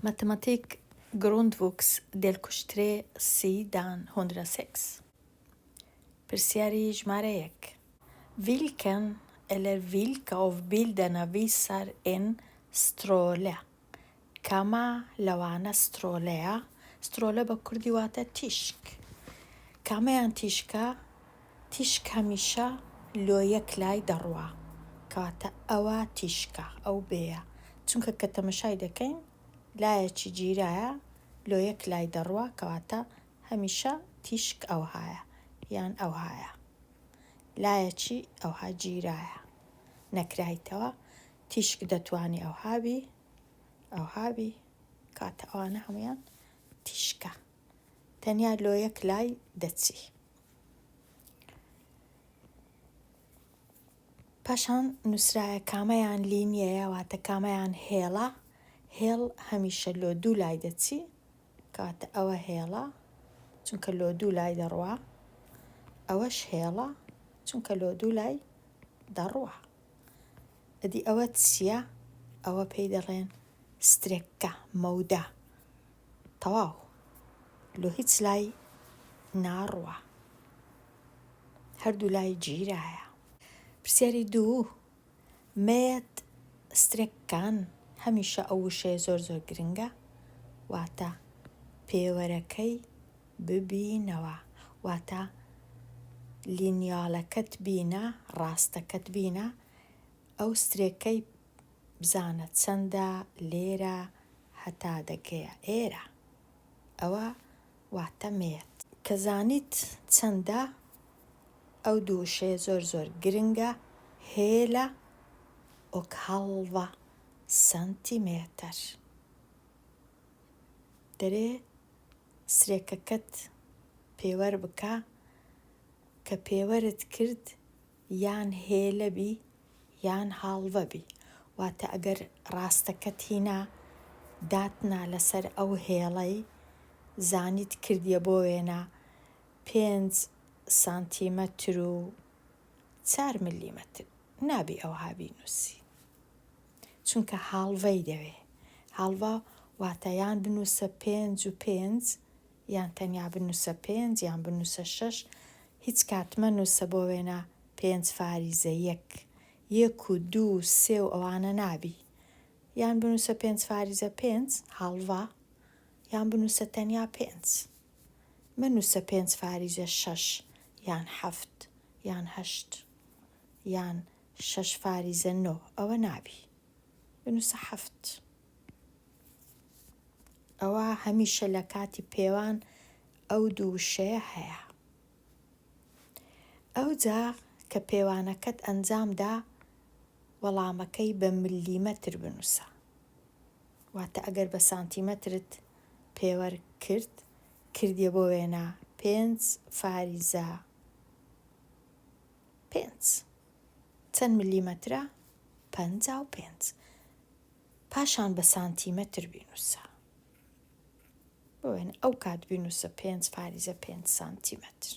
Matematik Grundvux delkurs tre sidan 106. پرسیاری ژمارە یەک. Vilken eller vilka av bilderna visar en stråle؟ کامە لەوانە stråle یە؟ stråle بە کوردی واتە تیشک. کامەیان تیشکە؟ تیشک هەمیشە لۆ یەک لای دەڕوا. کەواتە ئەوە تیشکە، ئەو بێیە. چونکە کە تەمەشای دەکەین لایەکی گیرایە لۆ یەک لای دەڕوا کەواتە هەمیشە تیشک ئەوهایە یان ئەوهایە. لایەکی ئەوها گیرایە. نەکرایتەوە تیشک دەتوانی ئەوها بی ئەوها بی کاتە ئەوانە هەموویان تیشکە تەنیا لۆ یەک لای دەچی. پاشان نووسرایە کامەیان linje یە واتە کامەیان هێڵە هێڵ هەمیشە لۆ دوو لای دەچی کەواتە ئەوە هێڵە چونکە لۆ دوو لای دەڕوا ئەوەش هێڵە چونکە لۆ دوو لای دەڕوا. ئەدی ئەوە چیە؟ ئەوە پێی دەڵێن sträcka، مەودا. تەواو لۆ هیچ لای ناڕوا. هەردوو لای گیرایە. پرسیاری دوو، Mät sträckan، هەمیشە ئەو وشەیە زۆر زۆر گرنگە، واتە پێوەرەکەی ببینەوە، واتە linjal ەکەت بینە، ڕاستەکەت بینە، ئەو streck ەی بزانە چەندە لێرە هەتا دەگەیە ئێرە. ئەوە واتە mät. کە زانیت چەندە، ئەو دوو وشەیە زۆر زۆر گرنگە، hela och halva centimeter. دەرێ streck ەکەت پێوەر بکە، کە پێوەرت کرد یان hela بی یان halva بی، واتە ئەگەر ڕاستەکەت هینا داتنا لەسەر ئەو هێڵەی زانیت کردیە بۆ وێنە پێنج سانتیمەتر و چار ملیمەتر نابی ئەوها بینوسی چونکە halva ی دەوێ halva واتە یان بنوسە پێنج و پێنج یان تەنیا بنوسە پێنج یان بنوسە شەش هیچ کات مەنوسە بۆ وێنە پێنج فاریزە یەک یەک و دوو و سێ و ئەوانە نابی یان بنوسە پێنج فاریزە پێنج halva یان بنوسە تەنیا پێنج مەنوسە پێنج فاریزە شەش یان حەفت یان هەشت یان شەش فاریزە نۆ ئەوە نابی بنوسە حەفت. ئەوە هەمیشە لە کاتی پێوان ئەو دوو وشەیە هەیە. ئەوجا کە پێوانەکەت ئەنجام دا وەڵامەکەی بە ملیمەتر بنووسە. واتە ئەگەر بە سانتیمەترت پێوەر کرد، کردیە بۆ وێنە پێنج فاریزە پێنج. چەند ملیمەترە؟ 55. پاشان بە سانتیمەتر بینووسە. بۆ وێنە ئەو کات بینووسە پێنج فاریزە پێنج سانتیمەتر.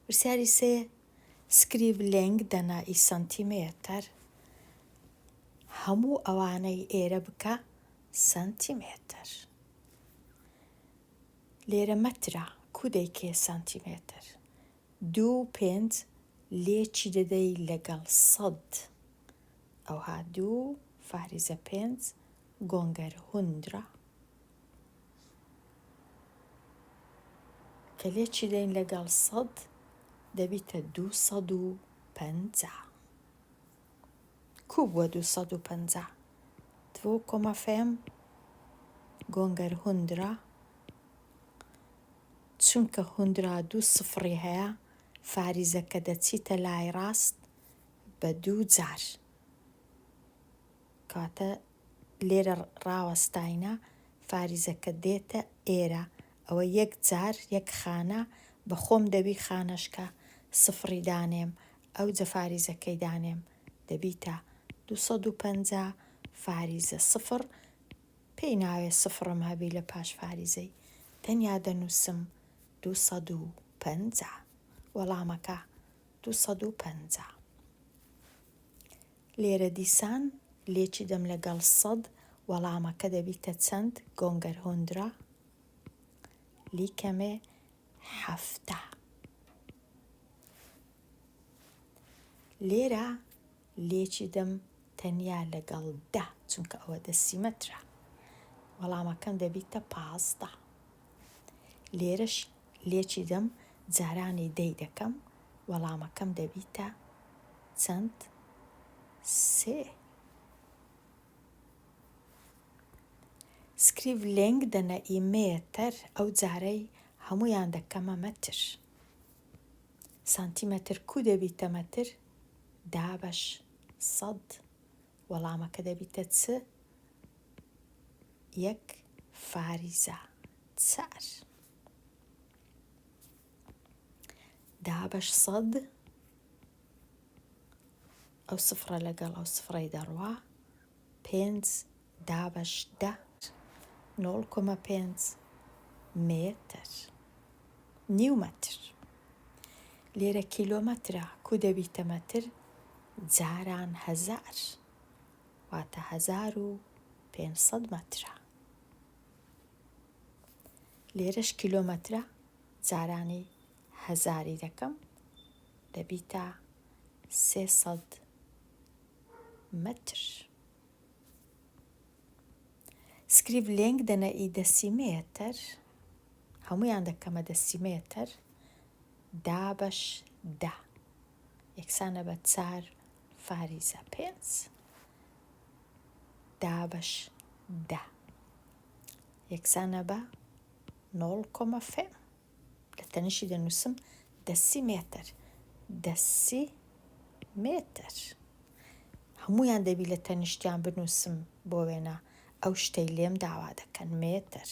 پرسیاری سێ، Skriv längderna i centimeter. هەموو ئەوانەی ئێرە بکە سانتیمێتەر. لێرە مەترە، کو دەیکەیە سانتیمێتەر؟ دوو و پێنج لێکی دەدەی لەگەڵ سەد. ئەوها دوو فاریزە پێنج gånger hundra. کە لێکی دەین لەگەڵ سەد دەبیتە 250. کوو بووە 250؟ Två komma fem gånger hundra. چونکە hundra دوو سفڕی هەیە فاریزەکە دەچیتە لای ڕاست بە دوو جار. کەواتە لێرە ڕاوەستاینە فاریزەکە دێتە ئێرە ئەوە یەک جار یەک خانە بە خۆم دەبی خانەشکە سفڕی دانێم ئەوجە فاریزەکەی دانێم دەبیتە 250 فاریزە سفڕ پێی ناوێ سفڕم هەبی لە پاش فاریزەی تەنیا دەنووسم 250 وەڵامەکە 250. لێرە دیسان لێکی دەم لەگەڵ سەد. وەڵامەکە دەبیتە چەند gånger hundra lika med 70. لێرە لێکی دەم تەنیا لەگەڵ دە چونکە ئەوە دەسیمەترە وەڵامەکەم دەبیتە 15. لێرەش لێکی دەم جارانی دەی دەکەم وەڵامەکەم دەبیتە چەند؟ سێ. Skriv längderna i meter ئەو جارەی هەموویان دەکەمە مەتر. سانتیمەتر کو دەبیتە مەتر؟ دابەش سەد. وەڵامەکە دەبیتە چ؟ یەک فاریزە چار. دابەش سەد ئەو سفرە لەگەڵ ئەو سفرەی دەڕوا پێنج دابەش دە nol komma پێنج مێتر نیو مەتر لێرە کیلۆمەترە کو دەبیتە مەتر جاران هەزار واتە 1500 مەترە لێرەش کیلۆمەترە جارانی هەزاری دەکەم دەبیتە 300 مەتر. Skriv längderna i decimeter هەموویان دەکەمە دەسیمێتەر دابەش دە یەکسانە بە چار فاریزە پێنج دابەش دە یەکسانە بە nol komma fem لە تەنیشتی دەنووسم دەسیمێتەر دەسی مێتەر هەموویان دەبی لە تەنیشتیان بنووسم بۆ وێنە ئەو شتەی لێم داوا دەکەن مێتەر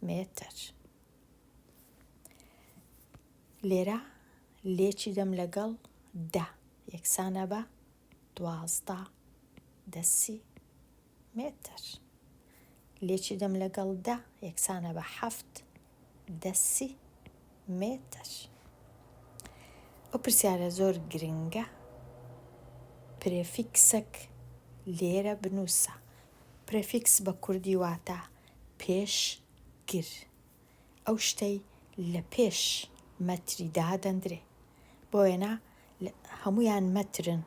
مێتەر لێرە لێکی دەم لەگەڵ دە یەکسانە بە 12 دەسی مێتەر لێکی دەم لەگەڵ دە یەکسانە بە حەفت دەسی مێتەر. ئەو پرسیارە زۆر گرنگە prefix ەک لێرە بنووسە. prefix بە کوردی واتە پێشگر. ئەو شتەی لە پێش مەتری دادەندرێ. بۆ وێنە هەموویان مەترن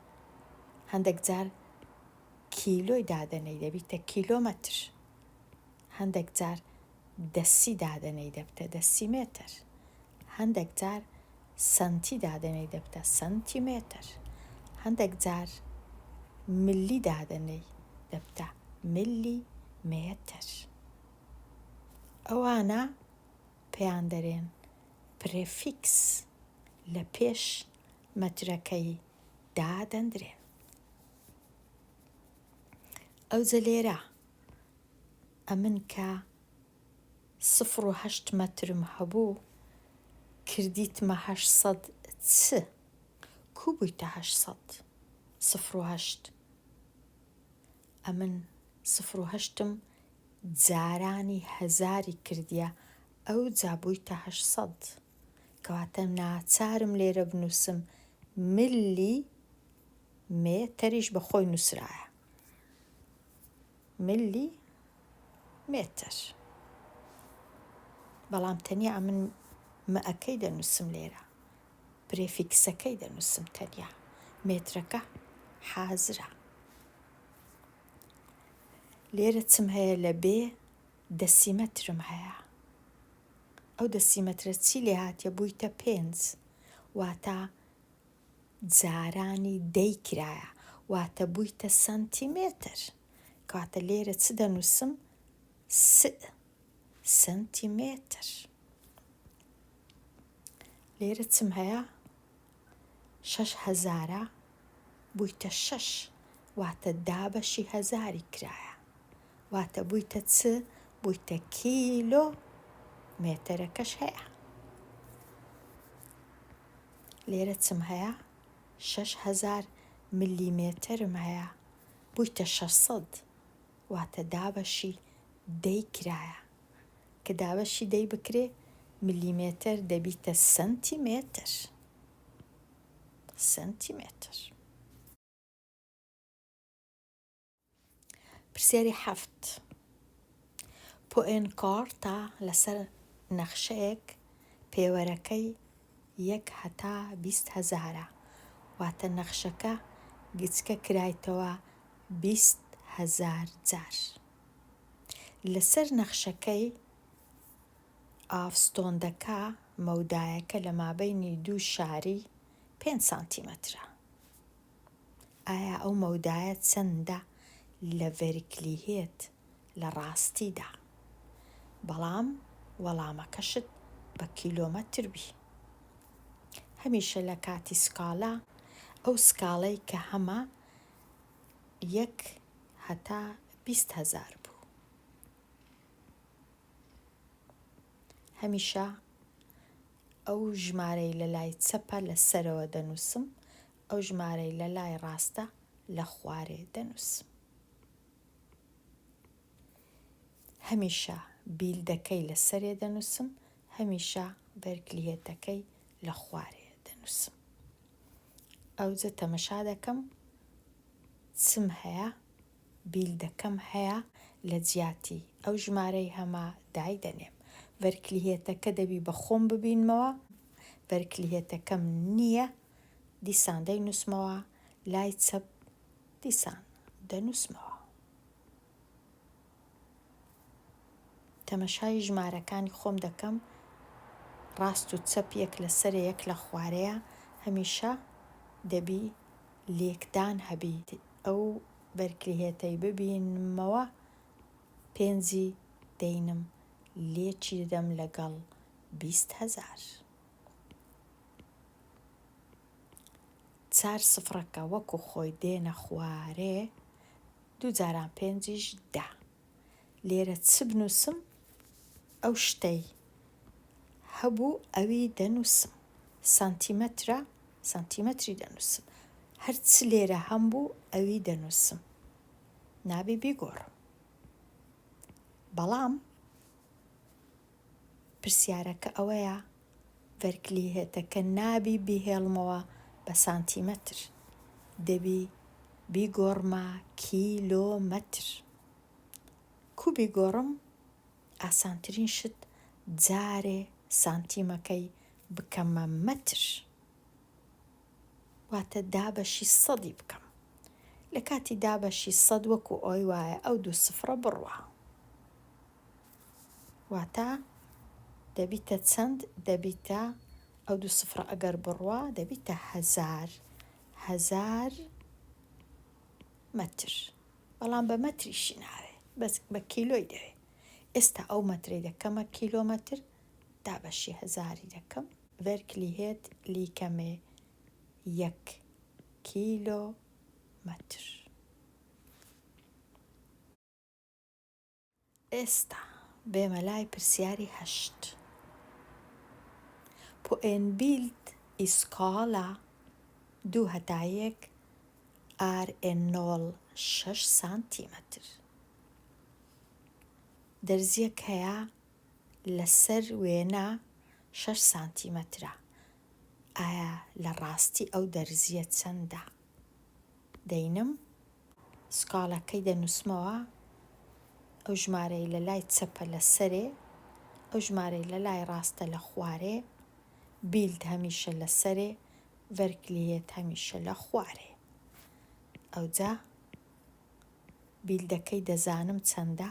هەندێک جار کیلۆی دادەنێی دەبیتە کیلۆمەتر. هەندێک جار دەسی دادەنێی دەبتە دەسیمێتەر. هەندێک جار سەنتی دادەنێی دەبتە سەنتیمێتەر. هەندێک جار ملی دادەنێی دەبتە ملی مێتەر. ئەوانە پێیان دەرێن prefix لە پێش مەترەکەی دادەندرێن. ئەوجە لێرە ئەمن کە سفر و هەشت مەترم هەبوو کردیتمە 800 چ؟ کو بوویتە 800 سفر و هەشت؟ ئەمن سفر و هەشتم جارانی هەزاری کردیە ئەوجا بوویتە 800 کەواتە ناچارم لێرە بنووسم ملی مێتەریش بە خۆی نووسرایە ملی مێتەر بەڵام تەنیا ئەمن مەکەی دەنووسم لێرە prefix ەکەی دەنووسم تەنیا مێترەکە حازرە لێرە چم هەیە لە بێ دەسیمەترم هەیە ئەو دەسیمەترە چی لێ هاتیە بوویتە پێنج واتە جارانی دەی کرایە واتە بوویتە سەنتیمێتر کەواتە لێرە چ دەنووسم س سەنتیمێتر لێرە چم هەیە شەش هەزارە بوویتە شەش واتە دابەشی هەزاری کرایە واتە بوویتە چ بوویتە کیلۆ مێتەرەکەش هەیە لێرە چم هەیە 6000 ملیمێترم هەیە بوویتە 600 واتە دابەشی دەی کرایە کە دابەشی دەی بکرێ ملیمێتر دەبیتە سەنتیمێتر سەنتیمێتر. پرسیاری حەفت، På en karta لەسەر نەخشەیەک پێوەرەکەی یەک هەتا 20 هەزارە، واتە نەخشەکە گچکە کرایتەوە 20 هەزار جار. لەسەر نەخشەکەی avstånd ەکە، مەودایەکە لە مابەینی دوو شاری پێنج سانتیمەترە. ئایا ئەو مەودایە چەندە لە verklighet، لە ڕاستیدا؟ بەڵام وەڵامەکەشت بە کیلۆمەتر بی. هەمیشە لە کاتی skala، ئەو skala ی کە هەمە یەک هەتا 20 هەزار بوو. هەمیشە ئەو ژمارەی لە لای چەپە لە سەرەوە دەنووسم، ئەو ژمارەی لە لای ڕاستە لە خوارێ دەنووسم. هەمیشە bild ەکەی لە سەرێ دەنووسم، هەمیشە verklighet ەکەی لە خوارێ دەنووسم. ئەوجە تەمەشا دەکەم چم هەیە، bild ەکەم هەیە لە جیاتی ئەو ژمارەی هەمە دایدەنێم. verklighet ەکە دەبی بە خۆم ببینمەوە، verklighet ەکەم نییە دیسان دەینووسمەوە، لای چەپ دیسان دەنووسمەوە. تەمەشای ژمارەکانی خۆم دەکەم، ڕاست و چەپ یەک لە سەرێ یەک لە خوارێیە، هەمیشە دەبی لێکدان هەبی. ئەو verklighet ەی ببینمەوە پێنجی دەینم لێکی دەدەم لەگەڵ 20 هەزار. چار سفرەکە وەکو خۆی دێنە خوارێ، دوو جاران پێنجیش دە. لێرە چ بنووسم ئەو شتەی هەبوو ئەوی دەنووسم. سانتیمەترە سانتیمەتری دەنووسم. هەر چ لێرە هەم بوو ئەوی دەنووسم. نابی بیگۆڕم. بەڵام پرسیارەکە ئەوەیە verklighet ەکە نابی بیهێڵمەوە بە سانتیمەتر، دەبی بیگۆڕمە کیلۆمەتر. کو بیگۆڕم؟ ئاسانترین شت جارێ سانتیمەکەی بکەمە مەتر. واتە دابەشی سەدی بکەم. لە کاتی دابەشی سەد وەکو ئەوی وایە ئەو دوو سفرە بڕوا. واتە دەبیتە چەند؟ دەبیتە ئەو دوو سفرە ئەگەر بڕوا دەبیتە هەزار، هەزار مەتر. بەڵام بە مەتریشی ناوێ، بەس بە کیلۆی دەوێ. ئێستا ئەو مەترەی دەکەمە کیلۆمەتر، دابەشی هەزاری دەکەم. verklighet lika med یەک کیلۆمەتر. ئێستا بێمە لای پرسیاری هەشت. På en bild i skala دوو هەتا یەک är en nål شەش سانتیمەتر. دەرزییەک هەیە لەسەر وێنە شەش سانتیمەترە. ئایا لە ڕاستی ئەو دەرزییە چەندە؟ دەینم skala کەی دەنووسمەوە، ئەو ژمارەی لە لای چەپە لە سەرێ، ئەو ژمارەی لە لای ڕاستە لە خوارێ، bild هەمیشە لە سەرێ، verklighet هەمیشە لە خوارێ. ئەوجا bild ەکەی دەزانم چەندە؟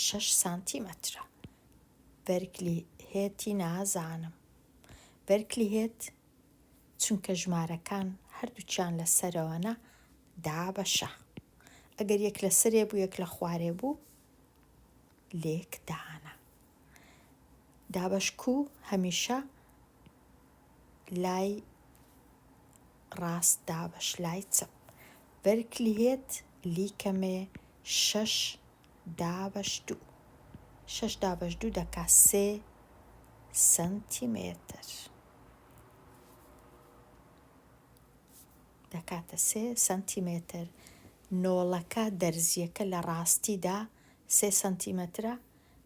شەش سانتیمەترە. verklighet ی نازانم. verklighet چونکە ژمارەکان هەردووکیان لە سەرەوەنە دابەشە. ئەگەر یەک لە سەرێ بوو یەک لە خوارێ بوو لێکدانە. دابەش کو هەمیشە لای ڕاست دابەش لای چەپ. verklighet lika med شەش دابەش دوو. شەش دابەش دوو دەکا سێ سەنتیمێتر. دەکاتە سێ سەنتیمێتر. nål ەکە دەرزییەکە لە ڕاستیدا سێ سەنتیمەترە،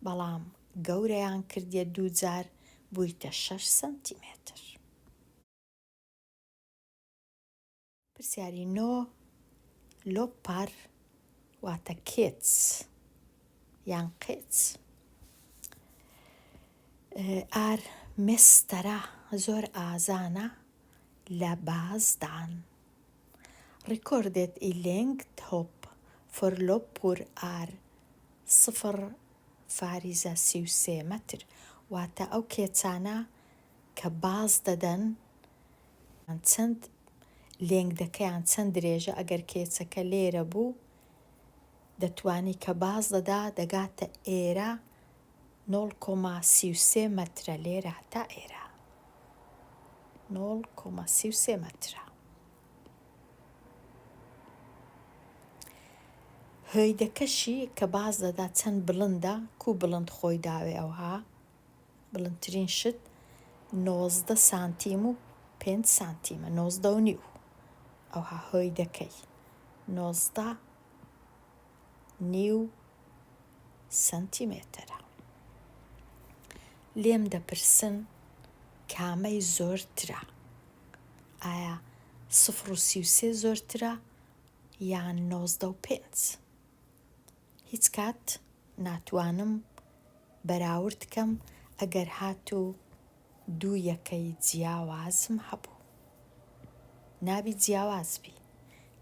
بەڵام گەورەیان کردیە دوو جار بوویتە شەش سەنتیمێتر. پرسیاری نۆ، Loppar. واتە کێچ یان قێچ. är mästare زۆر ئازانە لە بازدان. Rekordet i längdhopp för löpor är سفر فاریزە 33 مەتر واتە ئەو کێچانە کە باز دەدەن چەند längd ەکەیان چەند درێژە ئەگەر کێچەکە لێرە بوو دەتوانی کە باز دەدا دەگاتە ئێرە نۆڵ کۆما 33 مەترە لێرە هەتا ئێرە نۆڵ کۆما 33 مەترە. Höjd ەکەشی کە باز دەدا چەند بڵندە کو بڵند خۆی داوێ ئەوها بڵندترین شت 19 سانتیم و 5 سانتیمە 19 و نیو ئەوها höjd ەکەی 19 نیو سەنتیمێتەرە. لێم دەپرسن کامەی زۆرترە؟ ئایا سفر و 33 زۆرترە یان 19 و پێنج؟ هیچ کات ناتوانم بەراورد کەم ئەگەر هاتوو دوو یەکەی جیاوازم هەبوو. نابی جیاواز بی.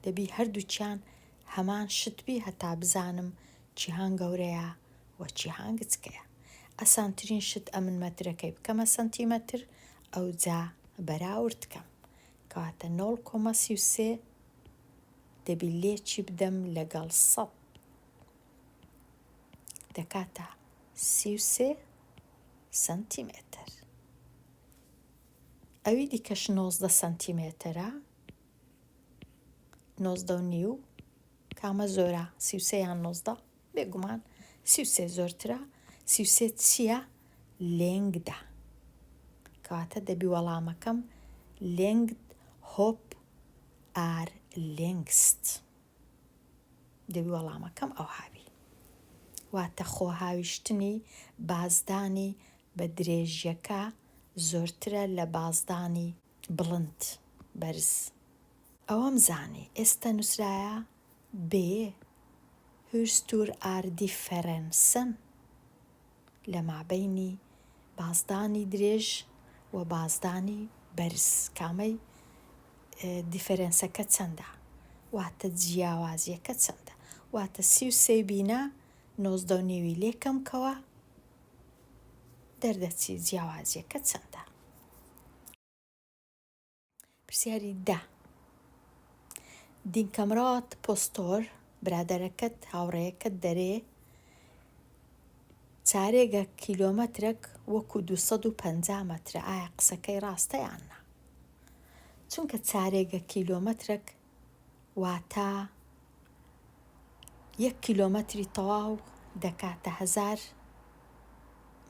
دەبی هەردووکیان هەمان شت بی هەتا بزانم چیهان گەورەیە و چیهان گچکەیە. ئاسانترین شت ئەمن مەترەکەی بکەمە سەنتیمەتر ئەوجا بەراورد کەم. کەواتە نۆڵ کۆما 33 دەبی لێکی بدەم لەگەڵ سەد دەکاتە 33 سەنتیمێتر. ئەوی دیکەش 19 سەنتیمێترە 19 و نیو کامە زۆرە 33 یان 19 بێگومان 33 زۆرترە 33 چییە längd ە کەواتە دەبی وەڵامەکەم längdhopp är längst دەبی وەڵامەکەم ئەوهابی واتە خۆهاویشتنی بازدانی بە درێژیەکە زۆرترە لە بازدانی بڵند بەرز. ئەوەم زانی ئێستا نووسرایە بێ hur stor är differensen لە مابەینی بازدانی درێژ و بازدانی بەرز کامەی difference ەکە چەندە واتە جیاوازیەکە چەندە واتە 33 بینا 19 و نیوی لێکەم کەوە دەردەچی جیاوازیەکە چەندە. پرسیاری دە Din kamrat påstår برادەرەکەت هاوڕێیەکەت دەرێ چارێگە کیلۆمەترێک وەکو 250 مەترە ئایا قسەکەی ڕاستە یان نا؟ چونکە چارێگە کیلۆمەترێک واتە یەک کیلۆمەتری تەواو دەکاتە هەزار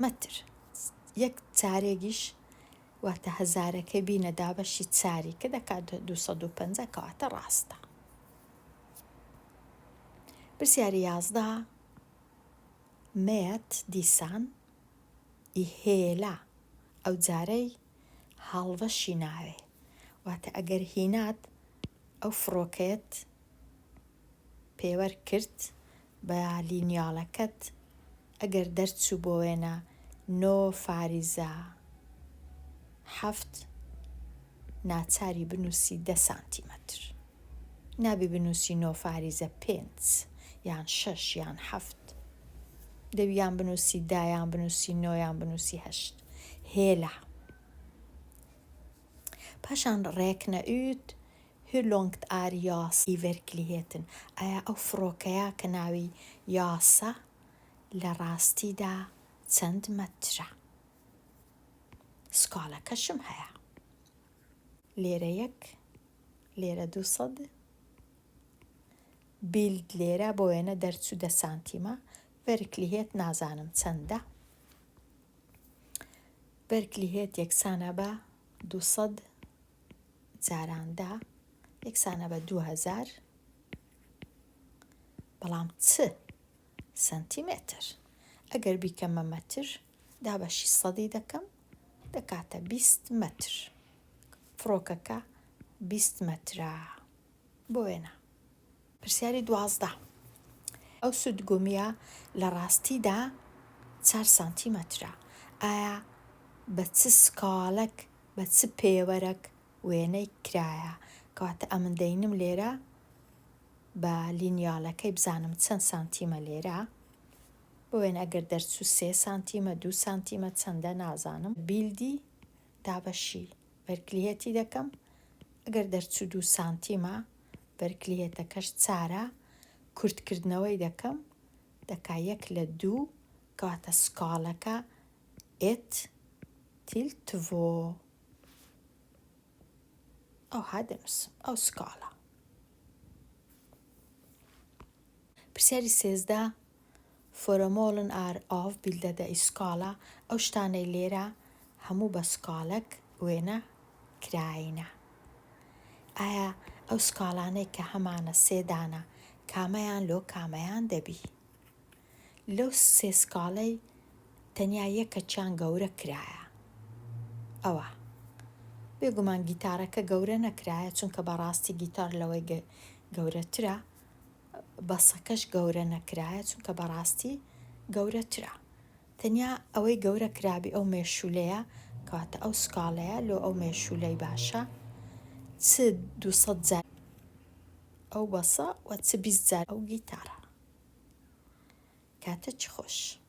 مەتر یەک چارێگیش واتە هەزارەکەی بینە دابەشی چاری کە دەکات 250 کەواتە ڕاستە. پرسیاری یازدە mät دیسان i hela ئەو جارەی halva شی ناوێ واتە ئەگەر هینات ئەو فڕۆکەیەت پێوەر کرد بە linjal ەکەت ئەگەر دەرچوو بۆ وێنە نۆ فاریزە حەفت ناچاری بنووسی دە سانتیمەتر نابی بنووسی نۆ فاریزە پێنج یان شەش یان حەفت دەبی یان بنووسی دا یان بنووسی نۆ یان بنووسی هەشت hela پاشان räkna ut hur långt är JAS i verkligheten ئایا ئەو فڕۆکەیە کە ناوی یاسە لە ڕاستیدا چەند مەترە skala کەشم هەیە لێرە یەک لێرە دووسەد bild لێرە بۆ وێنە دەرچوو دە سانتیمە verklighet نازانم چەندە verklighet یەکسانە بە دووسەد جاراندا یەکسانە بە 2000 بەڵام چ سنتیمتر ئەگەر بیکەمە مەتر دابەشی سەدی دەکەم دەکاتە 20 مەتر فڕۆکەکە 20 مەترە بۆ وێنە پرسیاری دوازدە. ئەو سوتگومیە لە ڕاستیدا چار سانتیمەترە. ئایا بە چ سکاڵەک، بە چ پێوەرەک وێنەی کرایە؟ کەواتە ئەمن دەینم لێرە بە لینیالەکەی بزانم چەند سانتیمە لێرە. بۆ وێنە ئەگەر دەرچوو سێ سانتیمە، دوو سانتیمە چەندە نازانم. بیلدی دابەشی ڤەرکلیهێتی دەکەم ئەگەر دەرچوو دوو سانتیمە ڤەرکلیهێتەکەش چارە کورت کردنەوەی دەکەم دەکا یەک لە دوو کەواتە سکاڵەکە ett till två ئەوها دەنووسم ئەو سکاڵە. پرسیاری 13 Föremålen är avbildade i skala ئەو شتانەی لێرە هەموو بە سکاڵەک وێنە کراینە. ئایا ئەو سکاڵانەی کە هەمانە سێ دانە کامەیان لۆ کامەیان دەبی؟ لەو سێ سکاڵەی تەنیا یەکەکیان گەورە کرایە ئەوە بێگومان گیتارەکە گەورە نەکرایە چونکە بەڕاستی گیتار لەوەی گەورەترە بەسەکەش گەورە نەکرایە چونکە بەڕاستی گەورەترە تەنیا ئەوەی گەورە کرابی ئەو مێشولەیە کەواتە ئەو سکاڵەیە لۆ ئەو مێشولەی باشە چ 200 جار ئەو بەسە و چ 20 جار ئەو گیتارە کاتە چ خۆش.